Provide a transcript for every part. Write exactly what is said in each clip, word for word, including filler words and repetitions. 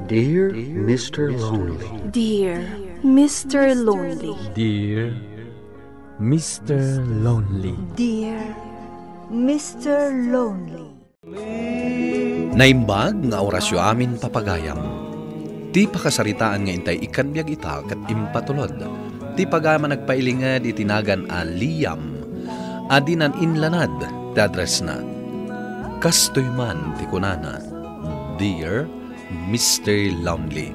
Dear Mister Lonely. Dear Mister Lonely. Dear Mister Lonely. Dear Mister Lonely. Naimbag nga orasyo amin, papagayam. Ti pakasaritaan nga intay ikkan biag ita ket impatulod ti pagayam a nagpailinged iti nagan a Liam a dinan inlanad ti addressna. Kastoy man ti kunana, Dear Mister Lonely.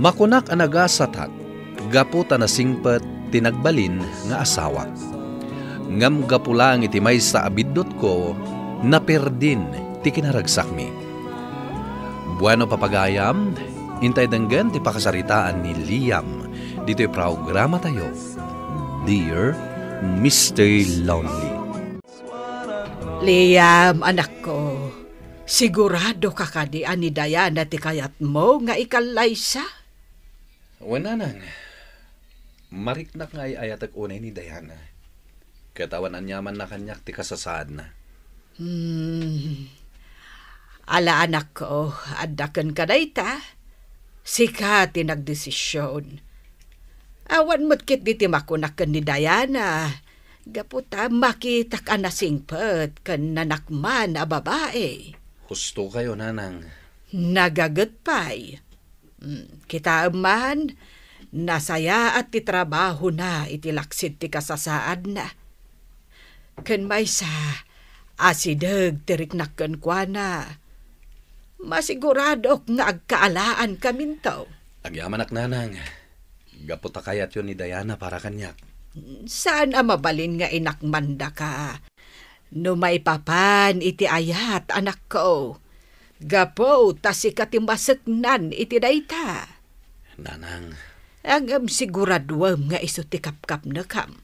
Makunak a nagasatak gapu ta nasingpet ti nagbalin nga asawa. Ngem gapu laeng iti maysa a biddutko, naperdin ti kinaragsakmi. Bueno, papagayam, intay denggen ti pakasaritaan ni Liam ditoy programatayo, Dear Mister Lonely. Liam, anakko, sigurado ka kadi a ni Diana ti kayatmo nga ikallaysa? Wen, nanang. Mariknak nga ay-ayatek unay ni Diana. Ket awan aniamanna kaniak ti kasasaadna. Hmm. Ala, anakko, adda kenka dayta. Sika ti nagdesision. Awan met ketdi ti makunak ken ni Diana, gapu ta makitak a nasingpet ken nanakman a babai. Husto kayo, nanang. Nagaget pay. Mm, kitaem man, nasayaat ti trabahona iti laksid ti kasasaadna. Ken maysa, asideg ti riknak kenkuana. Masiguradok nga agkaalaankaminto. Agyamanak, nanang. Gapu ta kayatyo ni Diana para kaniak. Saan a mabalin nga inakmandaka no maipapan iti ayat, anakko. Gapu ta sika ti maseknan iti dayta. Nanang. Ngem siguraduem nga isu ti kapkapnekam,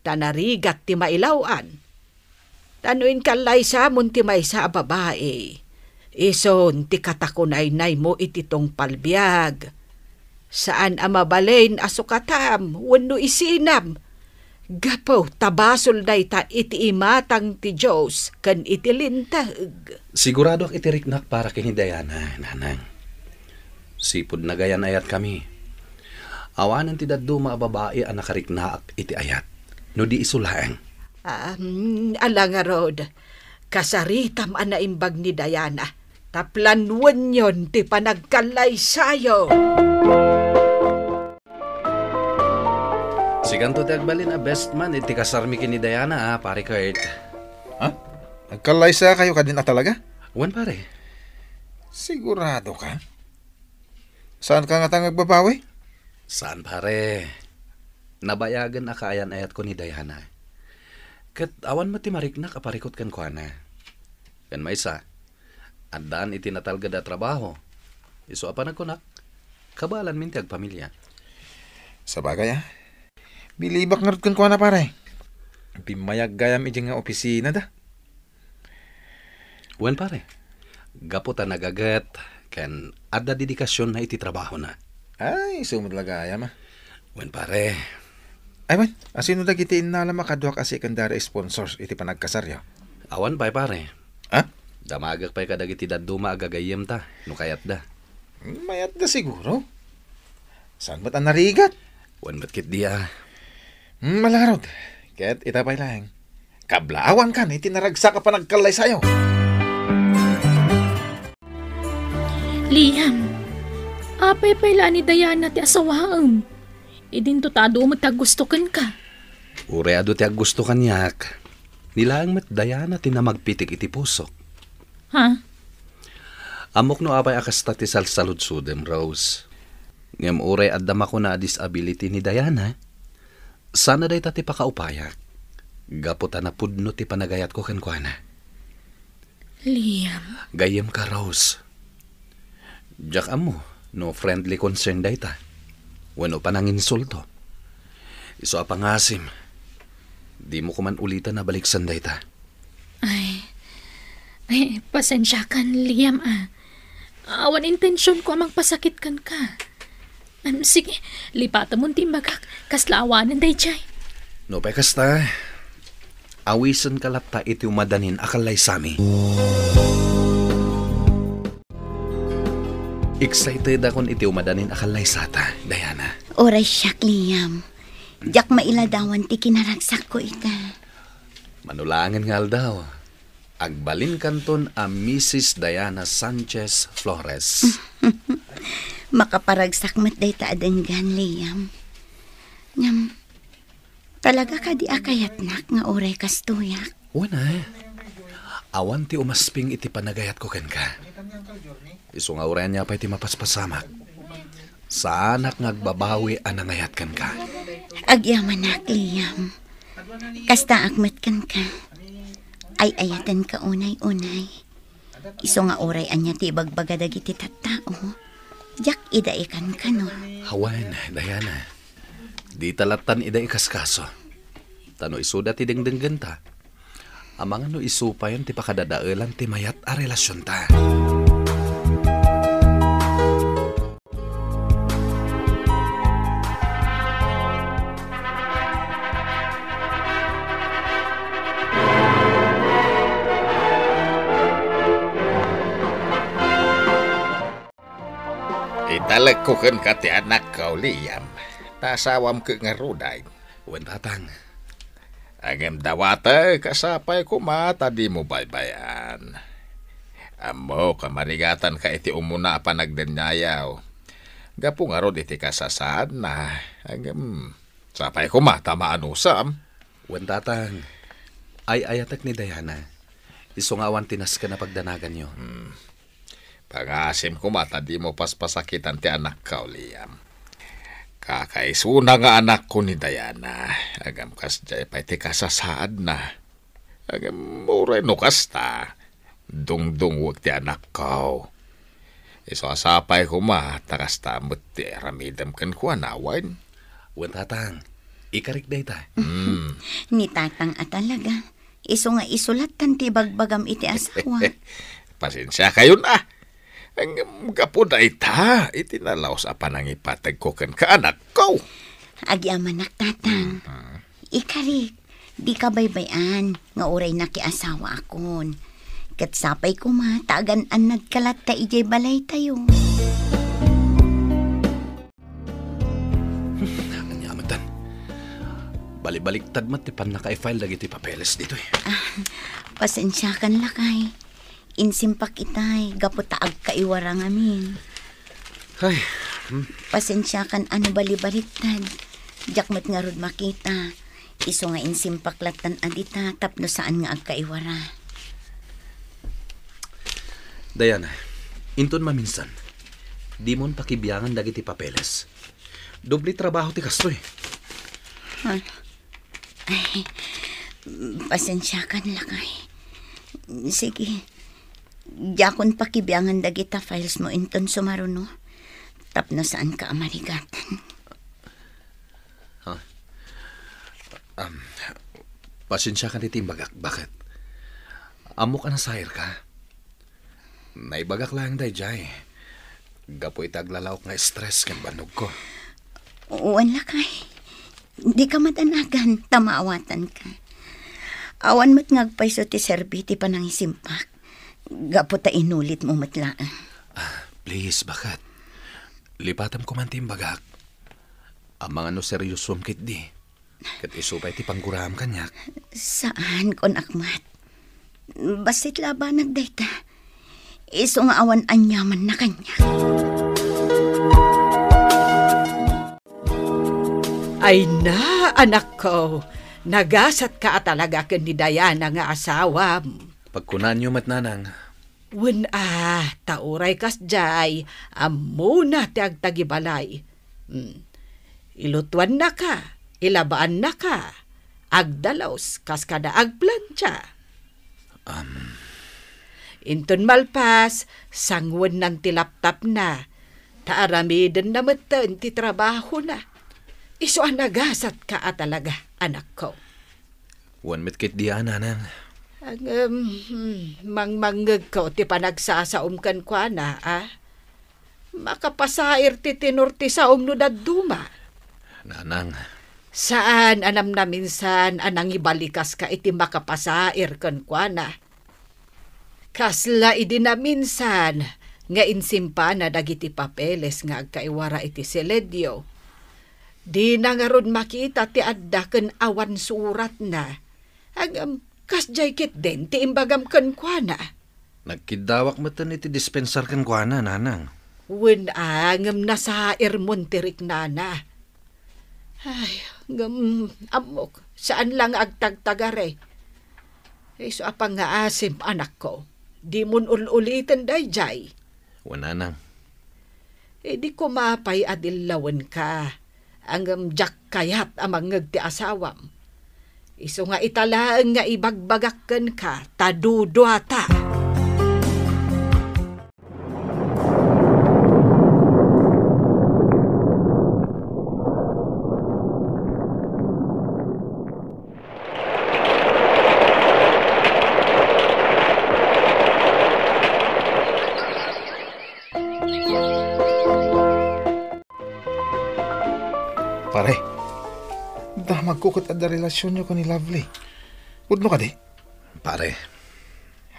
ta narigat ti mailaw-an. Ta no inkallaysamon ti maysa a babai, isun ti katakunaynaymo iti tungpal biag. Saan a mabalin a sukatam wenno isinam, gapu ta basol dayta iti imatang ti Dios ken iti Linteg. Siguradoak iti riknak para ken ni Diana, nanang. Sipud nagayan-ayatkami, awanen ti dadduma a babai a nakariknaak iti ayat, no di isu laeng. Um, ala ngarud, kasaritam a naimbag ni Diana, ta planuenyon ti panagkallaysayo. Sikanto ti agbalin a best man iti kasarmi ken ni Diana, a, Pare Kurt. Ha? Nagkallaysakayo kadin a talaga? Wen, pare. Sigurado ka? Saan ka ngata nga agbabawi? Saan, pare. Nabayagen a kaayan-ayatko ni Diana. Ket awan met ti mariknak a parikut kenkuana. Ken maysa, addaan iti natalged a trabaho. Isu a panagkunak, kabaelanmin ti agpamilia. Sabagay, a. Bilibak ngarud kenkuana, pare. Bimmayag gayam idiay nga opisinada. Wen, pare. Gapu ta nagaget ken adda dedikasionna iti trabahona. Ay, isu met la gayam, a. Wen, pare. Ay, wen, asino dagiti innalam a kaduak a secondary sponsors iti panagkasaryo? Awan pay, pare. Ha? Damagek pay kadagiti dadduma a gagayyemta, no kayatda. Mayatda siguro. Saan met a narigat? Wen met ketdi, a. Hmm, ala ngarud. Ket ita pay laeng. Kablaawankan iti naragsak a panagkallaysayo. Liam, apay pay la a ni Diana ti asawaem? Idinto ta adu met ti aggusto kenka. Uray adu ti aggusto kaniak, ni laeng met Diana ti namagpitik iti pusok. Ha? Ammok no apay a kasta ti salsaludsodem, Rose. Ngem uray adda makuna a disability ni Diana, sana dayta ti pakaupayak. Gapu ta napudno ti panagayatko kenkuana. Liam. Gayyemka, Rose. Diak ammo no friendly concern dayta wenno pananginsulto. Isu a pangasim, dimo koman uliten a baliksen dayta. Ay, ay, pasensiakan, Liam, a. Awan intensionko a mangpasakit kenka. Em, sige, lipatemon ti imbagak. Kasla awanen daydiay. No pay kasta, awisenka latta iti umadanin a kallaysami. Excitedakon iti umaddanin a kallaysata, Diana. Uray siak, Liam. Diak mailadawan ti kinaragsakko ita. Mano laengen nga aldaw, agbalinkanton a Missus Diana Sanchez Flores. Makaparagsak met dayta a denggan, Liam. Ngem, talaga kadi a kayatnak nga uray kastoyak? Wen a. Awan ti umasping iti panagayatko kenka. Isu nga uray ania pay ti mapaspasamak, saanak nga agbabawi a nangayat kenka. Agyamanak, Liam. Kastaak met kenka. Ay-ayatenka unay-unay. Isu nga uray ania ti ibagbaga dagiti tattao, diak idaikan kano. Awan, Diana. Dita lattan ida ikaskaso. Ta no isuda ti dengdenggenta, amangan no isu payen ti pakadadaelan ti mayat a relasionta. Italekko kenka ti anakko, Liam. Ta asawam ket ngarud ay. Wen, Tatang. Ngem dawatek a sapay koma ta dimo baybay-an. Ammok a marigatanka iti umuna a panagdeniayaw. Gapu ngarud iti kasasaadna, ngem sapay koma ta maanusam. Wen, Tatang. Ay-ayatek ni Diana. Isu nga awan ti nasken a pagdanaganyo. Hmm. Pangasim koma ta dimo paspasakitan ti anakko, Liam. Kakaisuna nga anakko ni Diana, ngem kasdiay pay ti kasasaadna. Ngem uray no kasta, dungdungwek ti anakko. Isu a sapay koma, ta kasta met ti aramidem kenkuana, wen? Wen, Tatang. Ikarik dayta. Hmm. Ni Tatang a talaga. Isu nga isu lattan ti ibagbagam iti asawa. Pasensiakayon a. Ngem gapu dayta, iti nalaus a panangipategko kenka, anakko. Agyamanak, Tatang. Mhm. Ikarik, dika baybay-an nga uray nakiasawaakon. Ket sapay koma ta agan-annadka latta idiay balaytayo. Ania metten? Balibaliktad met ti pannaka-file dagiti papeles ditoy. Ah, pasensiakan, lakay. Insimpak itay gapu ta agkaiwara ngamin. Ay, hmm. Pasensiakan a no balibaliktad. Diak met ngarud makita. Isu nga insimpak lattan a dita tapno saan nga agkaiwara. Diana, inton maminsan, dimon pakibiangan dagiti papeles. Doble trabaho ti kastoy. Ah. Ay, pasensiakan, lakay. Sige. Diakon pakibiangan dagita files mo inton sumaruno. Tapno saanka a marigatan. Ha? Um, pasensiakan iti imbagak. Bakit? Ammok a nasairka. Naibagak laeng daydiay. Gapu iti aglalaok nga stress ken bannogko. Wen, lakay. Dika madanagan, ta maawatanka. Awan met nga agpayso ti serbi ti panangisimpak. Gapu ta inulitmo met laeng. Ah, please, bakit? Lipatem koman ti imbagak. Amangan no seriosom ketdi. Ket isu pay ti pangguraam kaniak. Saan, kunak met. Bassit la a banag dayta. Isu nga awan aniamanna kaniak. Ay na, anakko, nagasatka a talaga ken ni Diana nga asawam. Pagkunaanyo met, nanang. Wen a, ta uray kasdiay, ammona ti agtagibalay. Hmm. Ilutuannaka, ilabaannaka, agdalus, kas kada agplancha. Am. Inton malpas, sanguennan ti laptopna, ta aramidenna metten ti trabahona. Isu a nagasatka a talaga, anakko. Wen met ketdi a, nanang. Ngem, hmm, mangmangngegko ti panagsasaom kenkuana, a? Makapasair ti tenor ti saom no dadduma. Nanang. Saan a namnaminsan a nangibalikas ka iti makapasair kenkuana. Kasla idi naminsan, nga insimpana dagiti papeles nga agkaiwara iti seledio. Dina ngarud makita ti adda ken awan suratna. Ngem, kasdiay ketdin ti imbagam kenkuana. Nagkiddawak metten iti dispensar kenkuana, nanang. Wen a, ngem nasairmon ti riknana. Ay, ngem, ammok, saan la nga agtagtagari. Isu a pangngaasim, anakko. Dimon ul-uliten daydiay. Wen, nanang. Idi koma pay a dillawenka, ngem diak kayat a mangngeg ti asawam. Isu nga ita laeng nga ibagbagak kenka ta duduata. Pare, damagko ket adda relasionyo ken ni Lovely. Pudno kadi? Pare.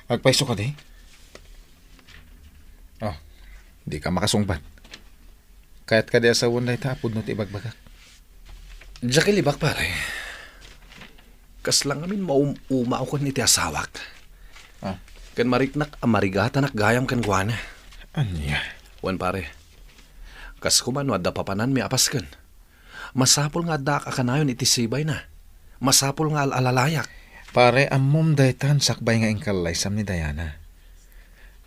Agpayso kadi? Oh, di ka makasungbat. Kayat kadi a sawen dayta a pudno ti ibagbagak? Diak ilibak, pare. Kasla ngamin maum-uma ako ken iti asawak. Ah. Ken mariknak a marigatanak gayam kenkuana. Ania? Wen, pare. Kas koma no adda papananmi a pasken. Masapul nga addaak a kanayon iti sibayna. Masapul nga al-alalayak. Pare, ammom daytan sakbay nga inkallaysam ni Diana.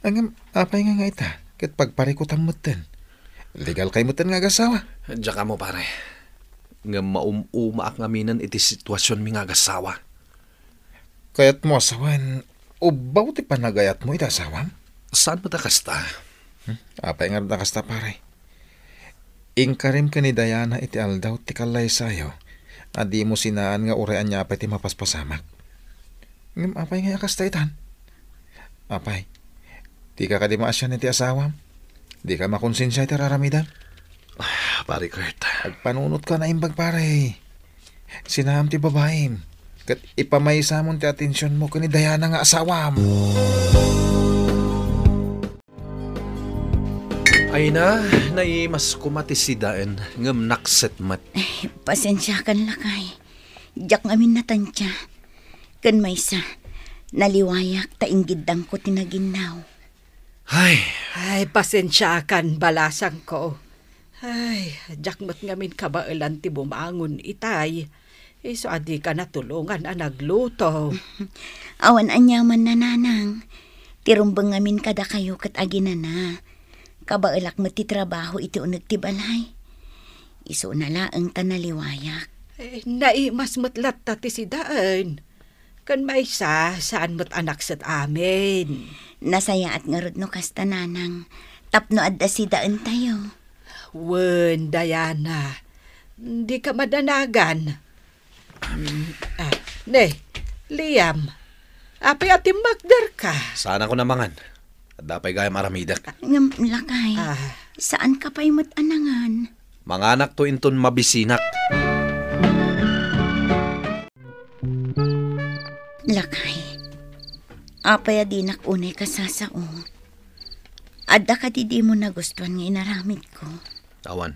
Ngem, apay nga nga ita? Ket pagparikutam metten. Legal kay metten nga agasawa. Diak ammo, pare. Ngem maum-umaak ngaminen iti situasionmi nga agasawa. Kayatmo a sawen, ubbaw ti panagayatmo iti asawam? Saan met a kasta? Hmm? Apay ngarud a kasta, pare? Inkarim ken ni Diana iti aldaw ti kallaysayo a dimo sinaan nga uray ania pay ti mapaspasamak. Ngem apay ngay a kasta itan? Apay, dika kadi maasian iti asawam? Dika makonsensia iti raramidem? Ah, Pare Kurt. Agpanunotka a naimbag, pare. Sinaam ti babaim, ket ipamaysamon ti atensionmo ken ni Diana nga asawam. Ayna, naimas koma ti sidaen, ngem nakset met. Ay, pasensiakan, lakay. Diak ngamin natantia. Ken maysa, naliwayak ta inggiddangko ti naginnaw. Ay. Ay, pasensiakan, balasangko. Ay, diak met ngamin kabaelan ti bumangon itay. Isu a dika natulongan a nagluto. Awan aniaman, nanang. Ti rumbeng ngamin kadakayo ket aginana. Kabaelak met ti trabaho iti uneg ti balay. Isuna laeng ta naliwayak. Eh, naimas met latta ti sidaen. Ken maysa, saan met a nakset amin. Nasayaat ngarud no kasta, nanang, tapno adda sidaentayo. Wen, Diana, dika madanagan. Mm, ah, ne, Liam, apay a timmakderka? Saanakon a mangan. Adda pay gayam aramidek. Ngem, lakay, ah, saanka pay met a nangan? Manganakto inton mabisinak. Lakay, apay a dinak unay kasasao? Adda kadi dimo nagustuan nga inaramidko? Awan.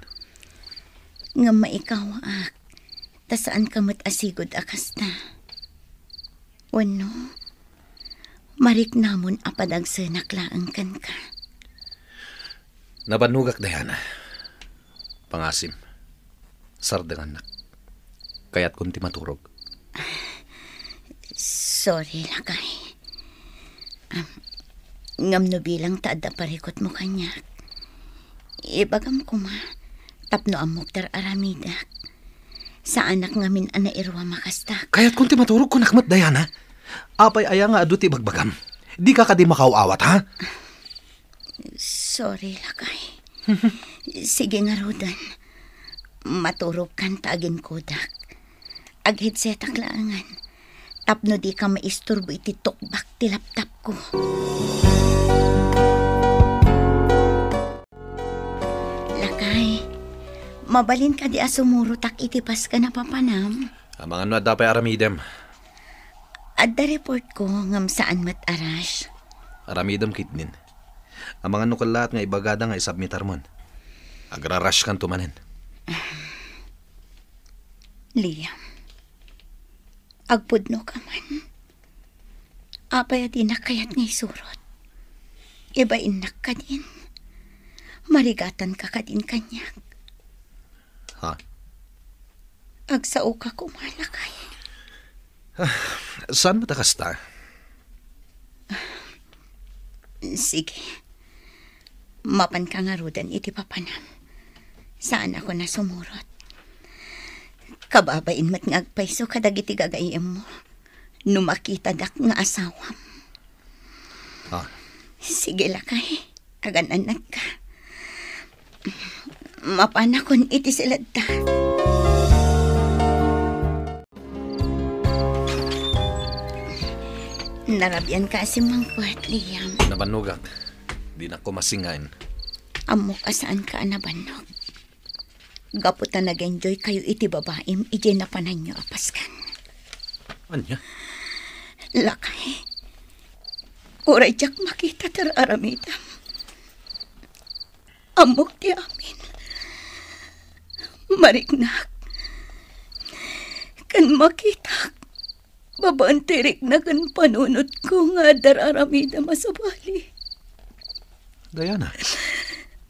Ngem maikawaak, ta saanka met a sigud a kasta. Wenno, mariknamon a padagsenak laeng kenka. Nabannogak, Diana. Pangasim. Sardengannak. Kayatkon ti maturog. Sorry, lakay. Am, ngem no bilang ta adda parikutmo kaniak, ibagam koma tapno ammok ti ar-aramidek. Saanak ngamin a nairuam a kasta. Kayatkon ti maturog, kunak met, Diana. Apay aya nga adu ti ibagbagam? Dika kadi makaaw-awat, ha? Sorry, lakay. Sige ngaruden. Maturogkan ta aginkudak. Ag-headsetak laengen. Tapno dika maisturbo iti tukbak ti laptopko. Lakay, mabalin kadi a sumurotak iti paska a papanam? Amangan no adda pay aramidem. Adda reportko ngem saan met a rush. Aramidem ketdin. Amangan no kellaat nga ibagada nga isubmitarmon. Agrarashkanto manen. Liam, agpudno ka man. Apay a dinak kayat nga isurot? Ibainnak kadin. Marigatanka kadin kaniak. Ha? Agsao ka koma, lakay. Ah, saan met a kasta? Sige. Mapanka ngaruden iti papanam. Saan ako nasumurot. Kababain met nga agpayso kadagiti gagayyemmo no makitadak nga asawam. Ah. Sige, lakay. Agan-annadka. Mapanakon iti siledda. Narabian ka a simmangpet, Liam. Nabannogak. Dinak ko masingain. Ammok a saan ka a nabannog. Gapu ta nag-enjoy kayo iti babaim idiay napananyo a paskan. Ania? Lakay, uray diak makita ti ar-aramidem. Ammok ti amin. Mariknak. Ken makitak babaen ti rikna ken panunotko nga adda ar-aramidem a sabali. Diana.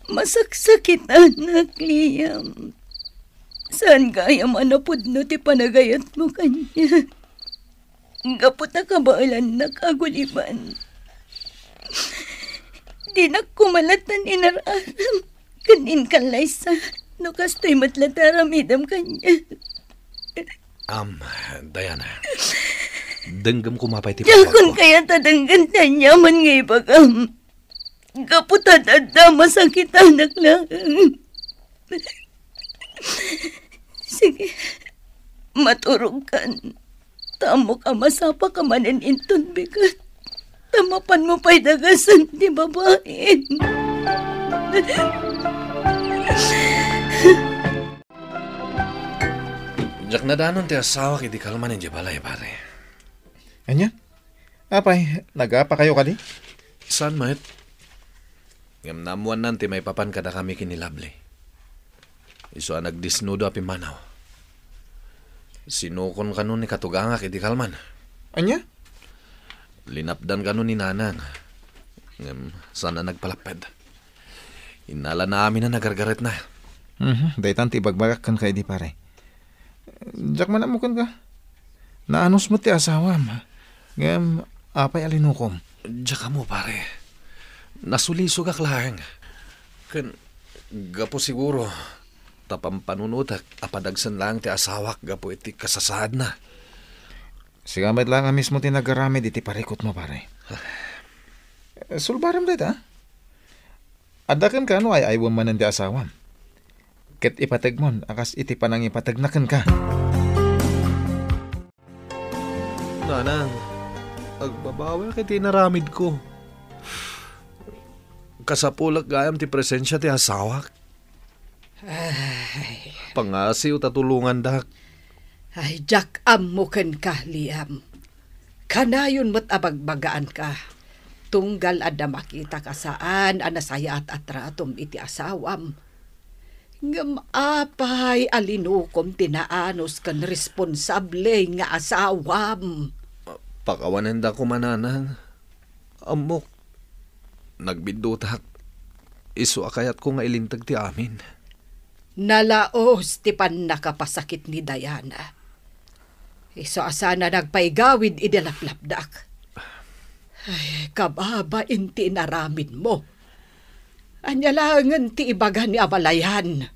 Masaksakitanak, Liam. Saan gayam a napudno ti panagayatmo kaniak. Gapu ta kabaelannak a guliban. Dinak koma latta inar-aram ken inkallaysa no kastoy met latta aramidem kaniak. Am, Diana, denggem koma pay ti Diakon pawagko. Kayat a denggen ti aniaman nga ibagam. Gapu ta adda masakitanak laeng. Sige, maturogkan. Ta ammok a masapaka manen inton bigat. Ta mapanmo pay dagasen ti babain. Diak nadanon ti asawak idi kalman idiay balay, pare. Ania? Apay, nagapakayo kadi? Saan met? Ngem naammoannan ti maipapan kadakami ken ni Lovely. Isu a nagdesnudo a pimmanaw. Sinukon kano ni katugangak idi kalman. Ania? Linapdan kano ni Nanang. Ngem saan a nagpalapped. Innalana amin a nagargaretna. Mhm, daytan ti ibagbagak kenka idi, pare. Diak man ammo kenka. Naanus met ti asawam. Ngem, apay a linukom? Diak ammo, pare. Nasulisogak laeng. Ken, gapu siguro, ta pampanunotek a padagsen laeng ti asawak gapu iti kasasaadna. Sika met laeng a mismo ti nagaramid iti parikutmo, pare. Sulbarem dayta. Adda kenka no ay-aywem manen ti asawam. Ket ipategmon a kas iti panangipategna kenka. Nanang, agbabawak iti inaramidko. Kasapulek gayam ti presensia ti asawak. Ay. Pangasiw ta tulongandak. Ay, diak ammo kenka, Liam. Kanayon met a bagbagaanka. Tunggal adda makitak a saan a nasayaat a tratom iti asawam. Ngem apay a linukom ti naanus ken responsable nga asawam? Pakawanenda koma, Nanang. Ammok, nagbiddutak. Isu a kayatko nga ilinteg ti amin. Nalaos ti pannakapasakit ni Diana. Isu a saan a nagpaigawid idi laplapdak. Ay, kababain ti inaramidmo. Ania laengen ti ibaga ni abalayan?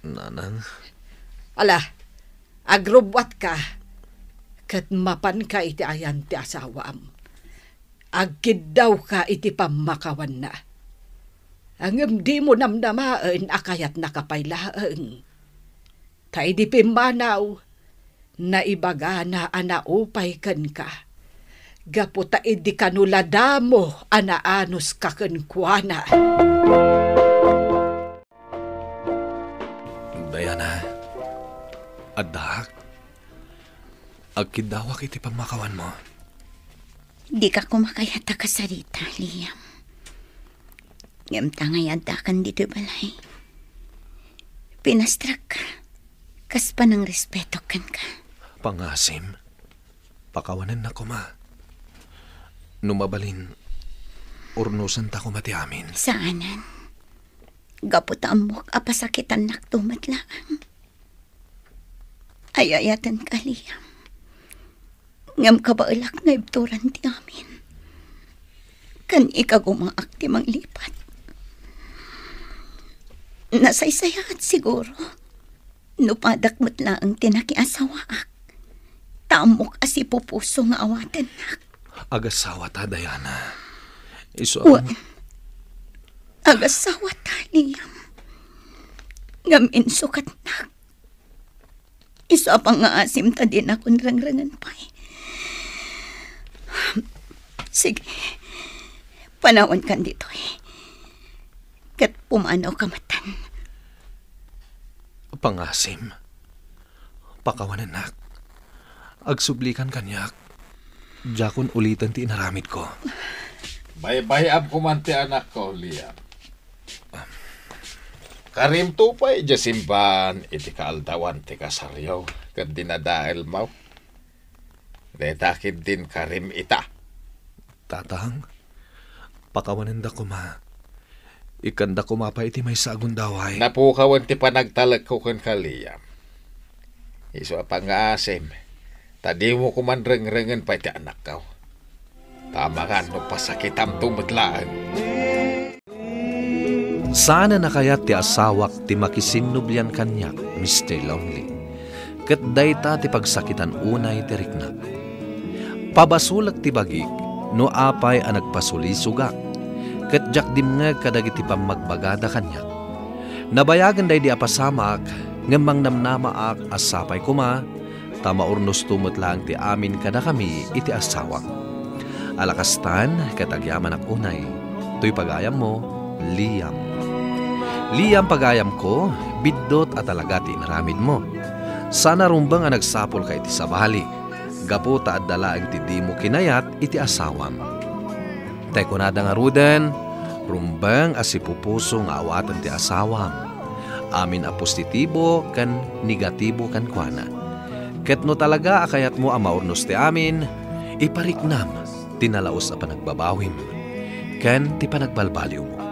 Nanang. Ala, agrubbuatka, ket mapanka iti ayan ti asawam. Agkiddawka iti pammakawanna. Ngem dimo namnamaen a kayatnaka pay laeng. Ta idi pimmanaw, naibagana a naupay kenka. Gapu ta idi kano la damo a naanuska kenkuana. Diana, addak. Agkiddawak iti pammakawanmo. Dika koma kayat a kasarita, Liam. Ngem ta ngay addakan ditoy balay, pinastrak kas panangrespeto kenka. Pangasim, pakawanennak koma. No mabalin, urnosenta koma ti amin. Saanen. Gapu ta ammok a pasakitannakto met laeng. Ay-ayatenka, Liam. Ngem kabaelak nga ibturan ti amin. Ken ikagumaak ti manglipat. Nasaysayaat siguro no padak met laeng ti nakiasawaak. Ta ammok a sipupuso nga awatennak. Agasawata, Diana. Isu a Wen, agasawata, Liam. Ngem insukatnak. Isu a pangngaasim ta dinakon rengrengen pay. Sige, panawankan ditoy. Ket pumanawka metten. Pangasim, pakawanennak. Agsublikan kaniak. Diakon uliten ti inaramidko. Baybay-am koman ti anakko, Liam. Karimto pay idiay simbaan iti kaaldawan ti kasaryo ken dinadaelmo. Dayta ketdin karim ita. Tatang, pakawanenda koma. Ikkanda koma pay iti maysa a gundaway. Napukawen ti panagtalekko kenka, Liam. Isu a pangngaasim, ta dimo koman rengrengen pay ti anakko. Ta amangan no pasakitamto met laeng. Saan a nakayat ti asawak ti makisinnublian kaniak, Mister Lonely. Ket dayta ti pagsakitan unay ti riknak. Pabasolek ti bagik no apay a nagpasulisogak, ket diak dimngeg kadagiti pammagbagada kaniak. Nabayagen daydi a pasamak, ngem mangnamnamaak a sapay koma ta maurnosto met laeng ti amin kadakami iti asawak. Ala kastan, ket agyamanak unay. Toy pagayammo, Liam. Liam, pagayamko, biddut a talaga ti inaramidmo. Saan a rumbeng a nagsapulka iti sabali, gapu ta adda laeng ti dimo kinayat iti asawam. Tay kunada ngaruden, rumbeng a sipupuso nga awaten ti asawam. Amin a positibo ken negatibo kenkuana. Ket no talaga a kayatmo a maurnos ti amin, ipariknam ti nalaus a panagbabawim ken ti panagbalbaliwmo.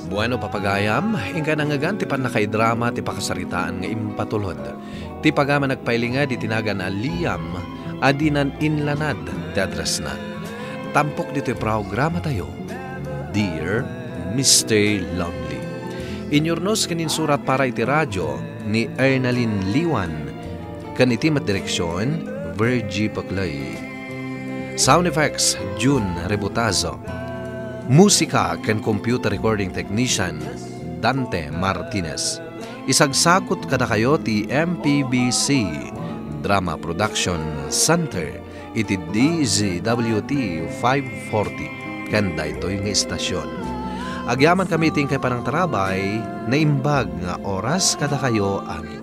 Bueno, papagayam, inka nangngegan ti pannakaidrama ti pakasaritaan nga impatulod. Ti pagayam a nagpailinged iti nagan a Liam a dinan inlanad ti addressna. Tampok ditoy programatayo, Dear Mister Lonely. Inyurnos ken insurat para iti radio ni Ernalyn Liwan, ken iti met direksion, Virgie Paclay. Sound effects, June Rebutazo. Musika ken computer recording technician, Dante Martinez. Isagsakot kadakayo ti M P B C Drama Production Center iti D Z W T five forty ken daytoy nga istasion. Agyamankami iti inkay panangtarabay, naimbag nga oras kadakayo amin.